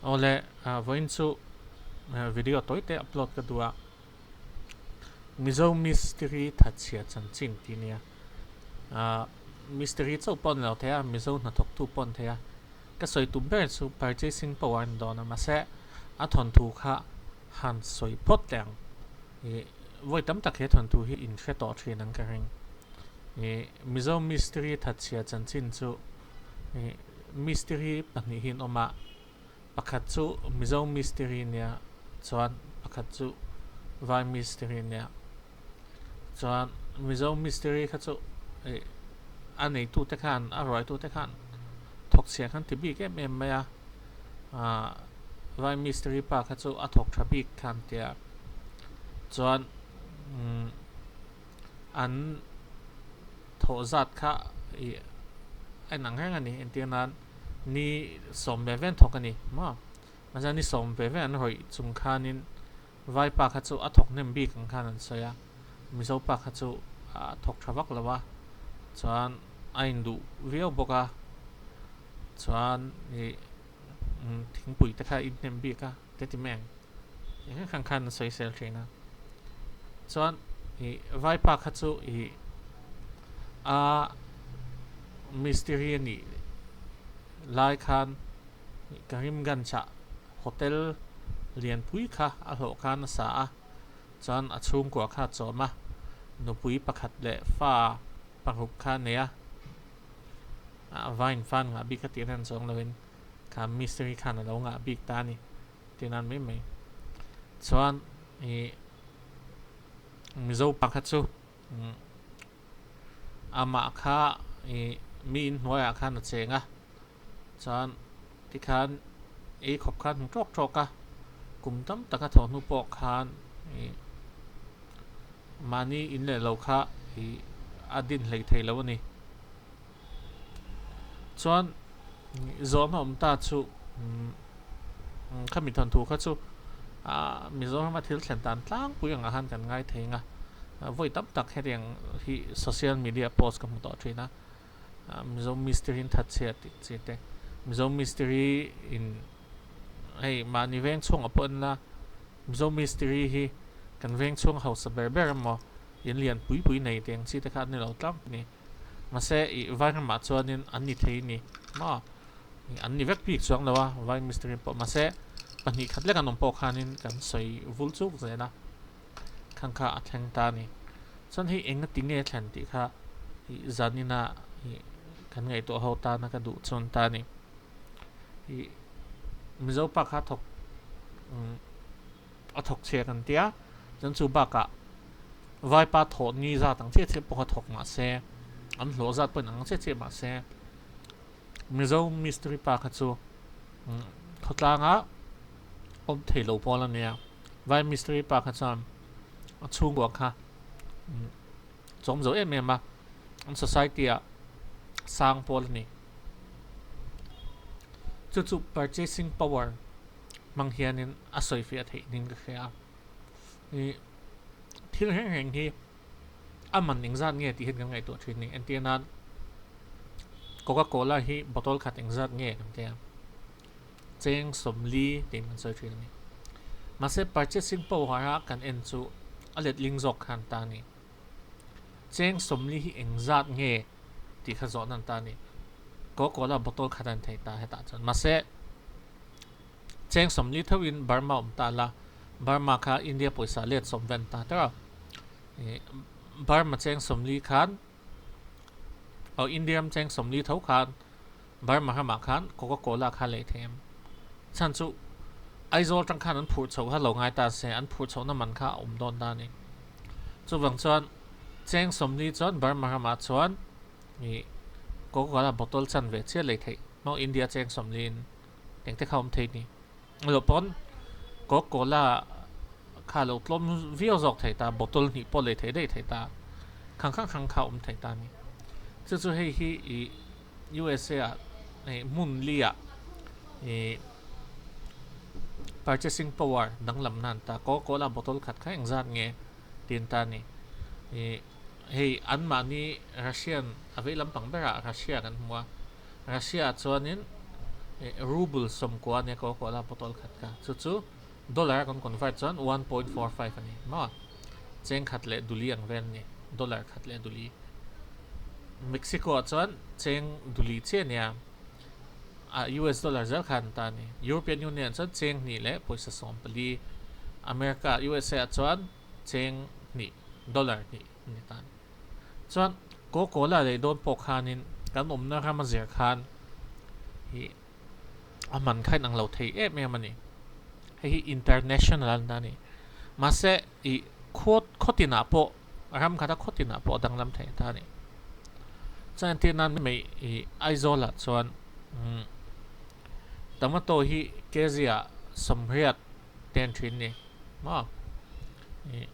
Awle vawiin chu video tawi te upload ka duh a, Mizo mistiri thatchhia chanchin tih a nia. Mistiri chauh pawh a ni lo thei a, Mizo hnathawktu pawh a ni thei a. Ka sawi tum ber chu purchasing power a ni dawn a, mahse a thawnthu kha han sawi phawt teh ang. Ih vawi tam tak he thawnthu hi in hre tawh thin ang ka ring. Ih Mizo mistiri thatchhia chanchin chu ih mistiri pahnih hi an awm a, pakhat chu Mizo mistiri nia chuan pakhat chu Vai mistiri nia. Chuan Mizo mistiri kha chu ih a neitute khan a ruaitute khan thawk chhiah khan ti bik em em mai a, ah Vai mistiri pa kha chu a thawk tha bik khan tia chuan umm an thawh zat kha ih a inang reng a ni entir nan ni sawm ve ve an thawk a ni maw mahse ni sawm ve ve an rawih chung khanin Vaipa kha chu a thawk hnem bik ang khan an sawi a, Mizopa kha chu a thawk tha vak lo a, chuan a induh viau bawk a, chuan ih thingpui te kha a inhnem bik a te ti mai ang eng eng khan khan an sawi sel thin a, chuan ih Vaipa kha chu ih a mistiri a nih lai khan Karimganj ah Hotel lianpui kha a hlawh khan a sa a, chuan a chhungkua kha a chawm a, nupui pakhat leh fa paruk kha a nei a, a vain fan ngah bik a tih reng chuang loin kha mistiri khan a lo ngah bik ta a ni tih nan mai mai. Chuan ih Mizo pa kha chu amah kha ih mi inhnuaiah khan a cheng a. Chuan tikhan ei khawp khan hmu tawk tawk a, kum tam taka thawh hnu pawh khan ih mahni in leh lo kha ih a din hlei thei lo a ni. Chuan zawhna awm ta chu umm khami thawnthu kha chu ah Mizorama thil thlen dan tlangpui angah khan kan ngai thei ang a, vawi tam tak hetiang hi social media post ka hmu tawh thin a. Mizo mistiri in that chhiat tih chi te, Mizo mistiri in hei mahni veng chhungah pawh en la, Mizo mistiri hi kan veng chhung hausa ber ber emaw in lian pui pui nei tih ang chi te kha an ni lo tlang a ni. Mahse ih vai ramah chuanin an ni thei a ni maw? An ni vek bik chuang lo a vai mistiri pawh mahse pahnih khat lek an awm pawh khanin kan sawi vul chuk zel a. Khang kha a thleng ta a ni. Chuan hei enga ti nge thlen tih kha ih zanina ih kan ngaihtuah ho tana ka duh chuan ta a ni. Ih Mizo pa kha thawk umm a thawk chhiah kan tia chuan chu bakah Vaipa thawh ni zat ang chiah chiah pawh kha thawk mah se an hlawh zat pawh inang chiah chiah mah se Mizo mistiri pa kha chu umm khawtlanga awm thei lo pawl a nia. Vai mistiri pa kha chuan a chhungkua kha chawm zo em em a, an society ah sang pawl a ni. Chu chu purchasing power hmang hianin a sawi fiah theih nin ka hria a. Ih thil reng reng hi a man engzat nge tih hian kan ngaihtuah thin a ni. Entir nan Coca Cola hi bottle khat engzat nge kan tia. Cheng sawmli tiin kan sawi thin a ni. Mahse purchasing power a kan en chu a letling zawk khan ta a ni. Cheng sawmli hi engzat nge tih kha zawhna an ta a ni. Coca-Cola bottle khat a en thei ta hetah chuan. Mahse cheng sawmli theuhin Burma awm ta la, Burma kha India pawisa let sawm ven ta teuh a. Burma cheng sawmli khan aw India ram cheng sawmli tho khan Burma ramah khan Coca Cola kha lei thei em? Chhan chu Aizawl atang khan an phurh chhoh kha lo ngai ta se, an phurh chhohna man kha a awm dawn ta a ni. Chuvang chuan cheng sawmli chuan Burma ramah chuan ih Coca Cola bottle chan ve chiah lei theih maw India cheng sawmliin engte kha awm thei ni. Loh pawn Coca Cola kha lo tlawm viau zawk thei ta, bottle hnih pawh lei thei daih thei ta, khang khang khang kha awm thei ta a ni. Chu chu hei hi ih USA ah hei hmun li ah ih purchasing power danglam nan ta Coca Cola bottle khat kha engzat nge tiin ta a ni. Ih hei anmahni Russian a vei lampang berah Russia kan hmu a, Russia ah chuanin. Ruble 90 ania Coca-Cola bottle khat kha. Chu chu dollar a kan convert chuan 1.45 a ni maw? Cheng khat leh duli ang vel a ni, dollar khat leh duli. Mexico ah chuan cheng duli chiah a nia, a US dollar zel khan an ta a ni. European Union ah chuan cheng hnih leh pawisa 14, America, USA ah chuan cheng hnih, dollar hnih a ni ta a ni. Chuan Coca-Cola lei dawn pawh khanin kan awmna ram a zir khan ih a man kha inang lo thei em em a ni. Hei hi international a ni. Mahse ih khaw khaw tinah pawh ram khata khaw tinah pawh a danglam thei ta a ni. Chuan entir nan mai ih Aizawlah chuan umm tomato hi kg ah 80 te an thin a ni maw ih.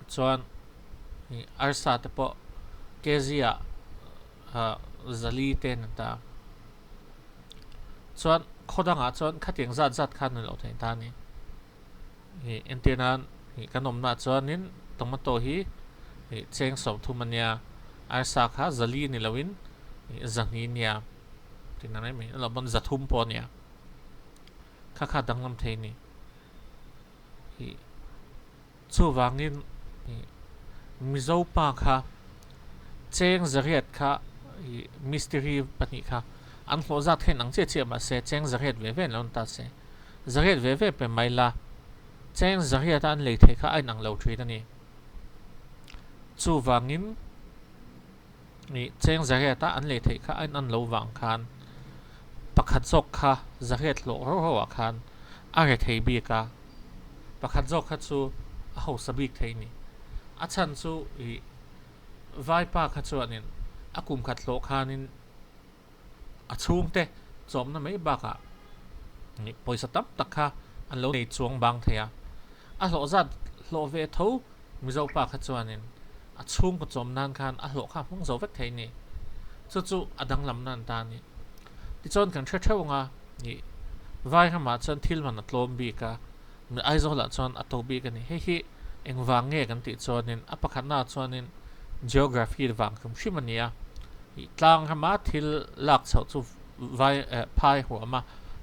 Chuan ih arsa te pawh kg ah ah 400 te an ta a. Chuan khaw dangah chuan khatiang zat zat khan an lo thei ta a ni. Ih entir nan ih kan awmnaah chuanin tomato hi ih cheng 30 a nia, arsa kha 400 ni loin ih 200 nia tih na mai mai a lo pawn 300 pawh a nia. Kha kha danglam thei a ni. Ih chuvangin ih Mizo pa kha cheng 800 kha ih mistiri pahnih kha an hlawh zat kha inang chiah chiah mahse cheng 800 ve ve an lo ni ta se. 800 ve ve pe mai la cheng 800 a an lei theih kha a inang lo thin a ni. Chuvangin ih cheng 800 a an lei theih kha a inan lo vang khan pakhat zawk kha 800 hlawh ho ho ah khan a re thei bik a, pakhat zawk kha chu a hausa bik thei a ni. A chhan chu ih vaipa kha chuanin a kum khat hlawh khanin a chhungte chawmna mai bakah ih pawisa tam tak kha an lo nei chuang bang thei a, a hlawh zat hlawh ve tho Mizo pa kha chuanin a chhungkaw chawm nan khan a hlawh kha a hmang zo vek thei a ni. Chu chu a danglamna an ta a ni. Tichuan kan hre theuh ang a, ih vai ramah chuan thil man a tlawm bik a, Aizawlah chuan a to bik a ni. Hei hi engvang nge kan tih chuanin a pakhatnaah chuanin geography vang hrim hrim a ni a, ih tlang rama thil lak chhoh chu vai eh phai huam a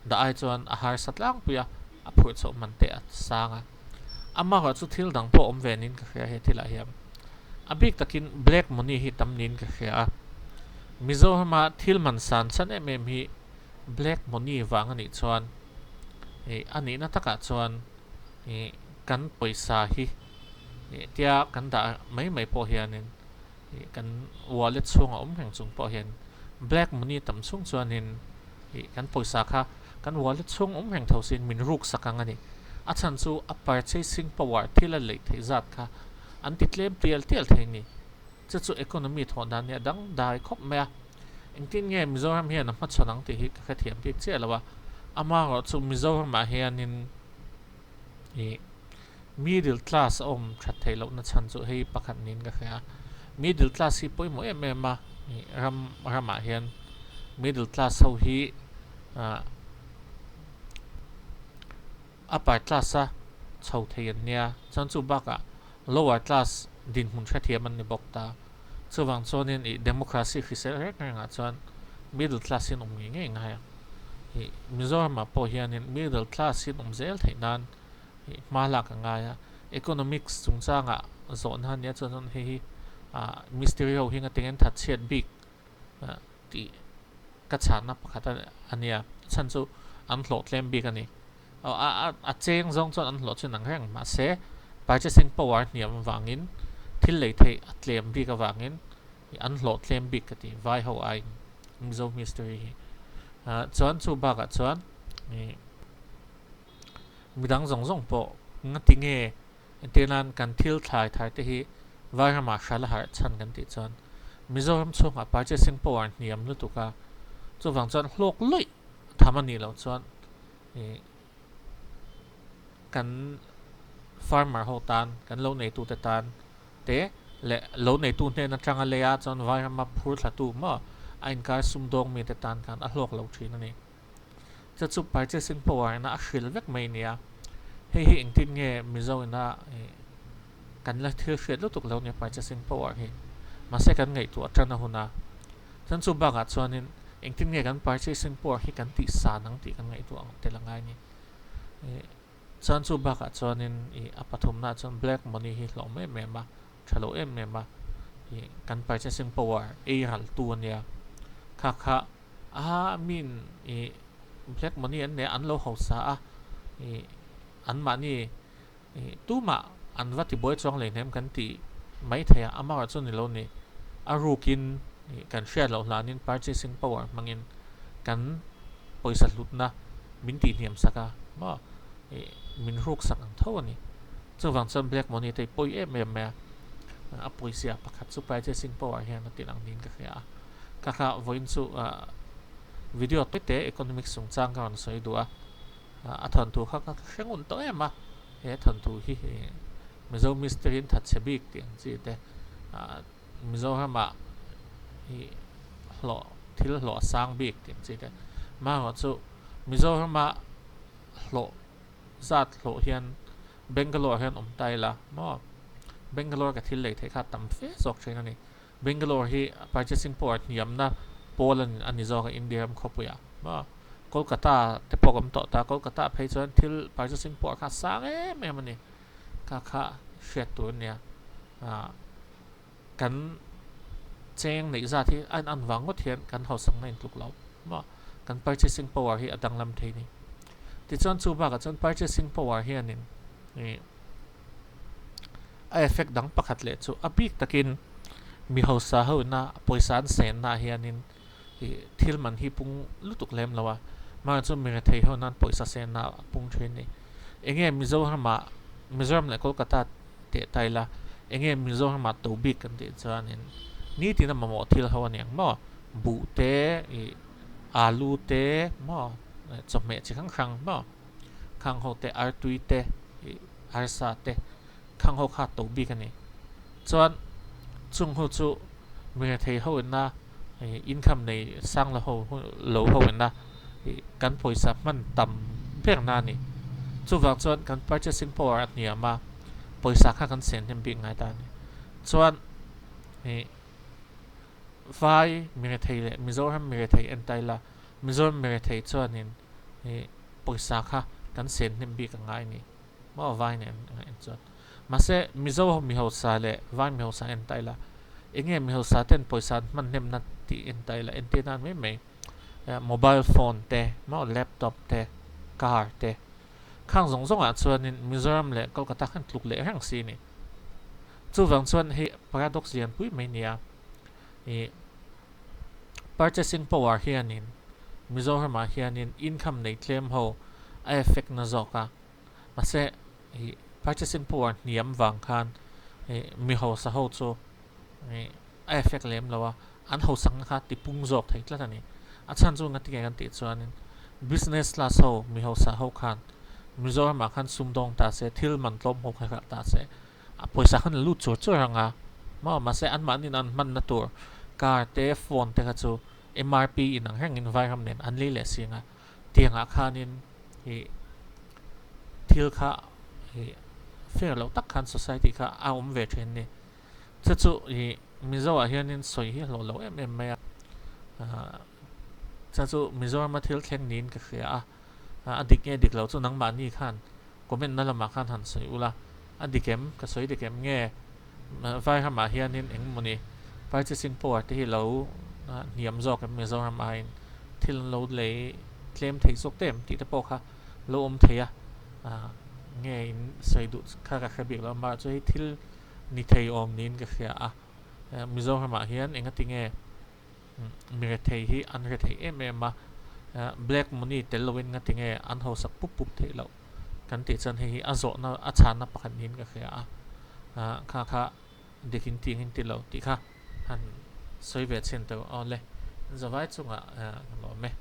dah ai chuan a harsa tlangpui a, a phurh chhoh man teh a sang a. Amaherawh chu thil dang pawh awm ve niin ka hria he thilah hian. A bik takin black money hi tam niin ka hria a. Mizorama thil man san chhan em em hi black money vang a nih chuan ih a nihna takah chuan ih kan pawisa hi ih tia kan dah mai mai pawh hianin ih kan wallet chhungah awm reng chung pawh hian black money tam chhung chuanin ih kan pawisa kha kan wallet chhung awm reng tho siin min ruk sak ang a ni. A chhan chu a purchasing power thil a leih theih zat kha an ti tlem tial tial thei a ni. Chu chu economy thawh dan hi a dang dai khawp mai a. Engtin nge Mizoram hian a hmachhawn ang tih hi ka hrethiam bik chiah lo a. Amaherawh chu Mizoramah hianin ih middle class a awm that theih lohna chhan chu hei pakhat niin ka hria a. Middle class hi pawimawh em em a ih ram ramah hian middle class ho hi ah upper class a chho thei an nia chuan chu bakah lower class dinhmun hrethiam an ni bawk ta. Chuvang chuanin ih democracy hrisel reng rengah chuan middle class hi an awm ngei ngei ngai a. Ih Mizoramah pawh hianin middle class hi an awm zel theih nan ih hma lak a ngai a. Economics chungchangah zawhna a nia chuan chuan hei hi ah mistiri ho hi ngatinge an that chhiat bik tih ka chhanna pakhat a nia. A chhan chu an hlawh tlem bik a ni. A cheng zawng chuan an hlawh chin ang reng mahse purchasing power hniam avangin thil lei theih a tlem bik avangin an hlawh tlem bik ka ti vai ho aiin Mizo mistiri hi. Chuan chu bakah chuan midang zawng zawng pawh ngati nge entir nan kan thil thlai thar te hi vai ramah hral a harh chhan kan tih chuan Mizoram chhungah purchasing power hniam lutuk a chuvang chuan hlawk luih tham a nih loh chuan ih kan farmer ho tan kan lo neitute tan te leh lo neitu hnen atanga lei a chuan vai rama phur thla tu maw a inkar sumdawng mite tan khan a hlawk lo thin a ni. Chu chu purchasing power ina a hril vek mai a nia. Hei hi engtin nge Mizo ina ih kan la thil hriat lutuk lo nia purchasing power hi. Mahse kan ngaihtuah tan a hun a. Chuan chu bakah chuanin. Engtin nge kan purchasing power hi kan tih san ang tih kan ngaihtuah ang tel a ngai a ni. Chuan chu bakah chuanin ih a pathumnaah chuan black money hi hlawm em em a, tha lo em em a, ih kan purchasing power ei ral tu a nia. Kha kha a min ih black money an nei a, an lo hausa a, ih anmahni Ih, tumah an va tibuai chuang lehnem kan tih mai thei a, amaherawh chu ni lo ni. A rukin ih kan hriat loh hlanin purchasing power hmangin kan pawisa hlutna min tihhniam sak a, maw? Ih, min ruk sak ang tho a ni. Chuvang chuan black money te hi pawi em em mai a, a pawisia pakhat chu purchasing power hian a tilang niin ka hria a. Ka kha vawiin chu ah video te economics chungchang ka rawn sawi duh a. A thawnthu kha ka hre ngun tawh em a, he thawnthu hi Mizo mistiri in thatchhe bik tih ang chi te Mizoramah hi hlawh thil hlawh a sang bik tih ang chi te amaherawh chu Mizorama hlawh zat hlawh hian Bangalore hian awm ta ila maw Bangalore ka thil lei theih kha a tam fe zawk thin a ni. Bangalore hi purchasing power hniamna pawl a ni zawk a India ram khawpuiah maw Kolkata te pawh ka awm tawh ta Kolkata phei chuan thil purchasing power kha a sang em em a ni kha kha hriat tur a nia ah kan cheng neih zat hi a in vang ngawt hian kan hausakna in tluk lo maw kan purchasing power hi a danglam thei a ni tichuan chu bakah chuan purchasing power hianin ih. A effect dang pakhat leh chu a bik takin mi hausa ho ina pawisa an senna ah hianin ih thil man hi pung lutuk lem lo a, mahse chu mi rethei ho nan pawisa senna a pung thin a ni. Enge Mizoramah Mizoram leh Kolkata teh ta ila enge Mizoramah to bik kan tih chuanin nitin a mamawh thil ho a ni ang maw? Buh te ih alu te maw chawhmeh chi hrang hrang maw khang ho te artui te ih arsa te khang ho kha to bik a ni. Chuan chung ho chu mi rethei ho ina ih income nei sang lo ho lo ho ina ih kan pawisa hman tam ber na a ni. Chuvang chuan kan purchasing power a hniam a, pawisa kha kan sen hnem bik ngai ta a ni. Chuan ih vai mi rethei leh Mizoram mi rethei en ta ila, Mizoram mi rethei chuanin ih pawisa kha kan sen hnem bik a ngai a ni. Maw vai nen en chuan. Mahse Mizo mi hausa leh vai mi hausa en ta ila enge mi hausa ten pawisa an hman hnemna tih en ta ila entir nan mai mai mobile phone te maw laptop te car te khang zawng zawng ah chuanin Mizoram leh Kolkata khan tluk leh reng si a ni. Chuvang chuan hei paradox lianpui mai nia ih purchasing power hianin Mizoramah hianin income nei tlem ho a effect na zawk a. Mahse ih purchasing power hniam vang khan ih mi hausa ho chu ih a effect lem lo a, an hausakna kha ti pung zawk thei tlat a ni. A chhan chu ngati nge kan tih chuanin business class ho mi hausa ho khan Mizoramah khan sumdawng ta se thil man tlawm ho kha hralh ta se a pawisa khan a lut chur chur ang a maw mahse anmahniin an hmanna tur car te phone te kha chu MRP in ang rengin vairam nen an lei leh si ang a. Tiangah khanin ih thil kha ih fair loh tak khan society kha a awm ve thin ni. Chu chu ih Mizo ah hianin sawi hi a hlawh lo em em mai a, chu chu Mizorama thil thleng niin ka hria a, a dik nge dik lo chu nangmahni khan comment na lamah khan han sawi ula, a dik em ka sawi dik em nge Vairamah hianin eng mawni purchasing power te hi lo hniam zawk em Mizoram aiin thil an lo lei tlem thei zawk te em tih te pawh kha lo awm thei a, nge in sawi duh kha ka hre bik lo amaherawhchu chu hei thil ni thei awm niin ka hria a, Mizoramah hian engati nge mi rethei hi an rethei em em a, black money tel loin ngati nge an hausak pup pup theih loh kan tih chuan hei hi a zawhna a chhanna pakhat niin ka hria a, kha kha dik in tih ang in ti lo tih kha han sawi ve chhin tawh aw le, zavai chungah ka lawm e.